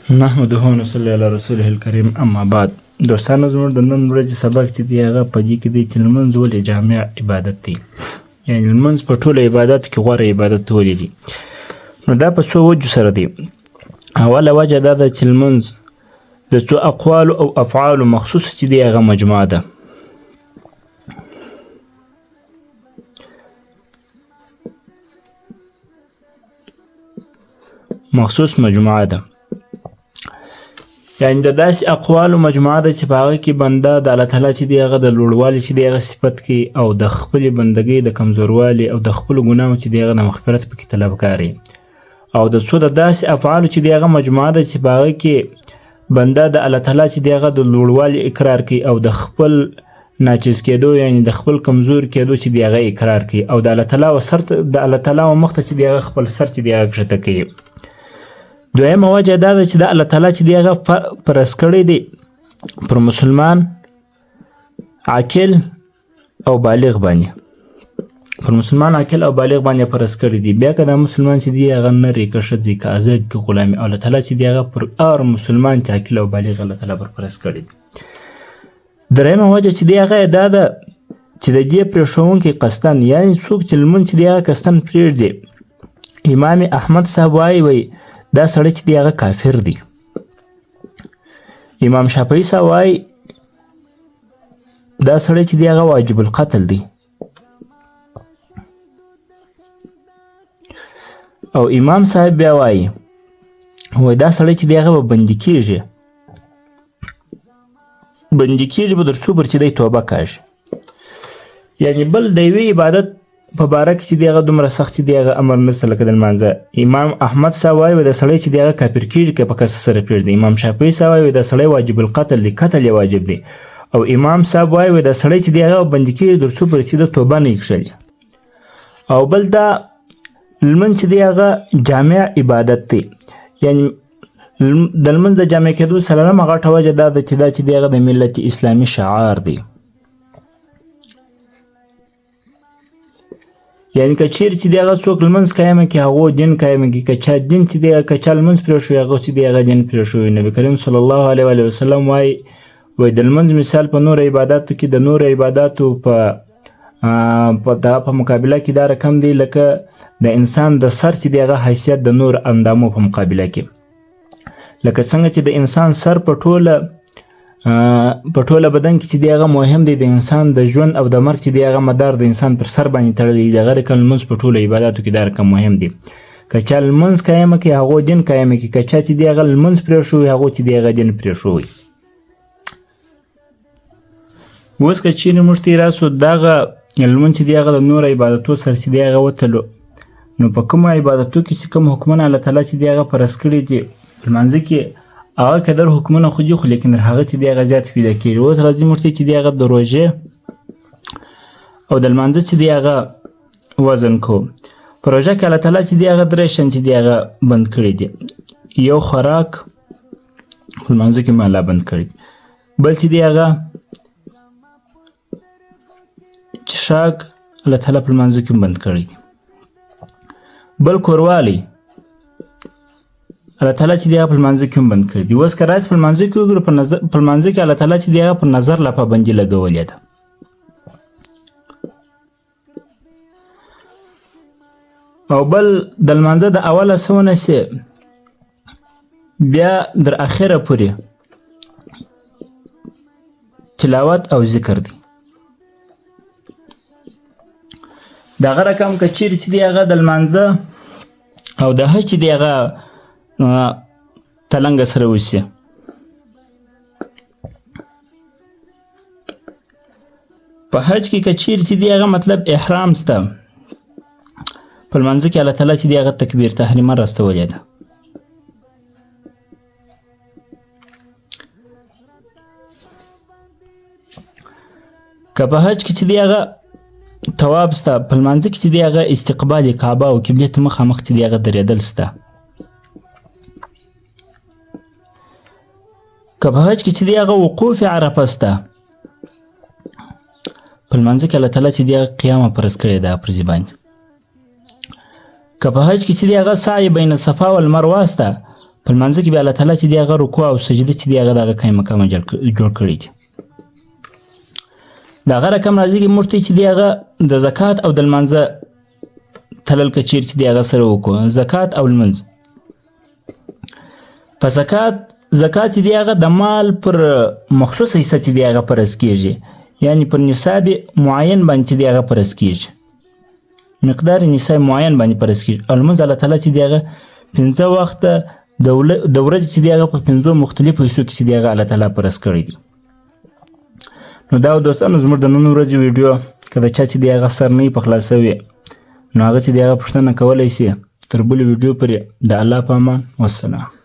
نحمده ونصلي علی رسوله الکریم، اما بعد. دوستانو، زموږ د نن ورځې سبق چې دی هغه په دې کې دی چې لمونځ ولې جامع عبادت دی، یعنې لمونځ په ټولو عباداتو کې غوره عبادت ولې دی. نو دا په څو وجو سره دی. اوله وجه دا ده چې لمونځ د څو اقوالو او افعالو مخصوص چې دی هغه مجموعه ده. مخصوص مجموعه ده، یعنی د داسې اقوالو مجموعه ده چې په هغه کې بنده د الله تعالی چې دی هغه د لوړوالي چې دی هغه صفت کوي او د خپلې بندګۍ د کمزوروالي او د خپلو ګناهو چې دی هغه د مغفرت پکې طلبکار، او د څو د داسې افعالو چې دی هغه مجموعه ده چې په هغه کې بنده د الله تعالی چې دی هغه د لوړوالي اقرار کوي او د خپل ناچیز کېدو، یعنی د خپل کمزور کېدو چې دی هغه اقرار کوي، او د الله تعالی و سر ته، د الله تعالی و مخ ته چې دی هغه خپل سر چې دی هغه کښته کوي. دویمه وجه دا ده چې د الله تعالی چې دی هغه فرض کړی دی پر مسلمان عاقل او بالغ باندې، پر مسلمان عاقل او بالغ باندې فرض کړی دی. بیا که دا مسلمان چې دی هغه نر که ښځې که آزاد که غلامي، الله تعالی چې دی هغه پر هر مسلمان چې عاقل او بالغ الله تعالی پر فرض کړی دی. درېیمه وجه چې دی هغه دا ده چې د دې پرېښوونکي قصدن، یعنی څوک چې لمونځ چې دی هغه قصدن پرېږدي، امام احمد صاحب وایي وایي دا سړی چې دی هغه کافر دی. امام شافعي صاحب وایي دا سړی چې دی هغه واجب القتل دی. او امام صاحب بیا وایي وایي دا سړی چې دی هغه به بندي کیږي، بندي کیږي به تر څو پورې چې دی توبه کاږي. یعنی بل د یوې عبادت په باره کې چې دی هغه دومره سخت چې دی هغه امر نشته لکه د لمانځه. امام احمد صاحب وایي دا سړی چې دی هغه کافر کیږي که په کس سره پرېږدي. امام شافعي صاحب وایي دا سړی واجب القتل دی، قتل یې واجب دی. او امام صاحب وایي دا سړی چې دی هغه بندي کیږي تر څو پورې چې د توبه نه یې کښلې. او بل دا لمونځ چې دی هغه جامع عبادت دی، یعنی د لمونځ د جامع کېدو څلورمه غټه وجه دا ده چې دا چې دی هغه د ملت اسلامي شعار دی. یعنی که چیرې چې دی هغه څوک لمونځ قایمه کړي هغو دین قایمه کړي، که چا دین چې دی که چا لمونځ پرېښوي هغه چې دی هغه دین پرېښوي. نبي کریم صلی الله علیه وآله وسلم وایي وایي د لمونځ مثال په نورو عباداتو کې د نورو عباداتو په مقابله کې دا رقم دی لکه د انسان د سر چې دی هغه حیثیت د نور اندامو په مقابله کې، لکه څنګه چې د انسان سر په ټوله بدن کې چې دی هغه مهم دی، د انسان د ژوند او د مرګ چې دی هغه مدار د انسان پر سر باندې تړلی دی، دغه رقم لمونځ په ټولو عباداتو کې دا رقم مهم دی. که چا لمونځ قایمه کړي هغو دین قایمه کړي، که چا چې دی هغه لمونځ پرېښوي هغو چې دی هغه دین پرېښوي. اوس که چیرې موږ ته راسو دغه لمونځ چې دی هغه د نورو عبادتو سره چې دی هغه وتلو، نو په کومو عبادتو کې چې کوم حکمونه الله تعالی چې دی هغه فرض کړي دي په لمانځه کې هغه قدر حکمونه خو دي، خو لیکن تر هغه چې دی هغه زیات پیدا کېږي. اوس راځي موږ ته چې دی هغه د روژې او د لمانځه چې دی هغه وزن کوو. په روژه کې الله تعالی چې دی هغه درې شیان چې دی هغه بند کړي دي، یو خوراک په لمانځه کې الله بند کړي دي، بل چې دی هغه څښاک الله تعالی په لمانځه کې بند کړی دی، بل کوروالی الله تعالی چې دی هغه په لمانځه کې هم بند کړی دی. اوس که راسي په لمانځه کې وګورو، په لمانځه کې الله تعالی چې دی هغه پر نظر لا پابندي لګولې ده. او بل د لمانځه د اوله څه ونیسې بیا در اخره پورې تلاوت او ذکر دی. دغه رقم که چیرې چې دی هغه د لمانځه او د حج چې دی هغه تلنګه سره وشي، په حج کې که چیرې چې دی هغه مطلب احرام سته، په لمانځه کې الله تعالی چې دی هغه تکبیر تحریمه راستولې ده. که په حج کې چې دی هغه تواب سته، په لمانځه کې چې دی هغه استقبال کعبه او قبلې ته مخامخ چې دی هغه درېدل سته. که په حج کې چې دی هغه وقوف عرفه سته، په لمانځه کې الله تعالی چې دی هغه قیامه فرض کړې ده پر ځای باندې. که په حج کې چې دی هغه سعی بین صفا والمروه سته، په لمانځه کې بیا الله تعالی چې دی هغه رکوع او سجده چې دی هغه د هغه قایم مقام جوړ کړی دي. د هغه رقم راځي کې موږ ته چې دی هغه د زکات او د لمانځه تلل که چیرې چې دی هغه سره وکړو، زکات او لمونځ. په زکات، زکات چې دی هغه د مال پر مخصوص حصه چې دی هغه فرض کیږي، یعنی پر نصاب معین باندې چې دی هغه فرض کیږي، مقدار نصاب معین باندې فرض کیږي. او لمونځ الله تعالی چې دی هغه 5 وخته د ورځې چې دی هغه په 5 مختلفو حصو کې چې دی هغه الله تعالی فرض کړی دی. نو دا دوستانو زموږ د نن ورځې ویډیو، که د چا چې دی هغه سر نه په خلاصوي نو هغه چې دی هغه پوښتنه کولی شي. تر بلې ویډیو پورې د الله په امان، والسلام.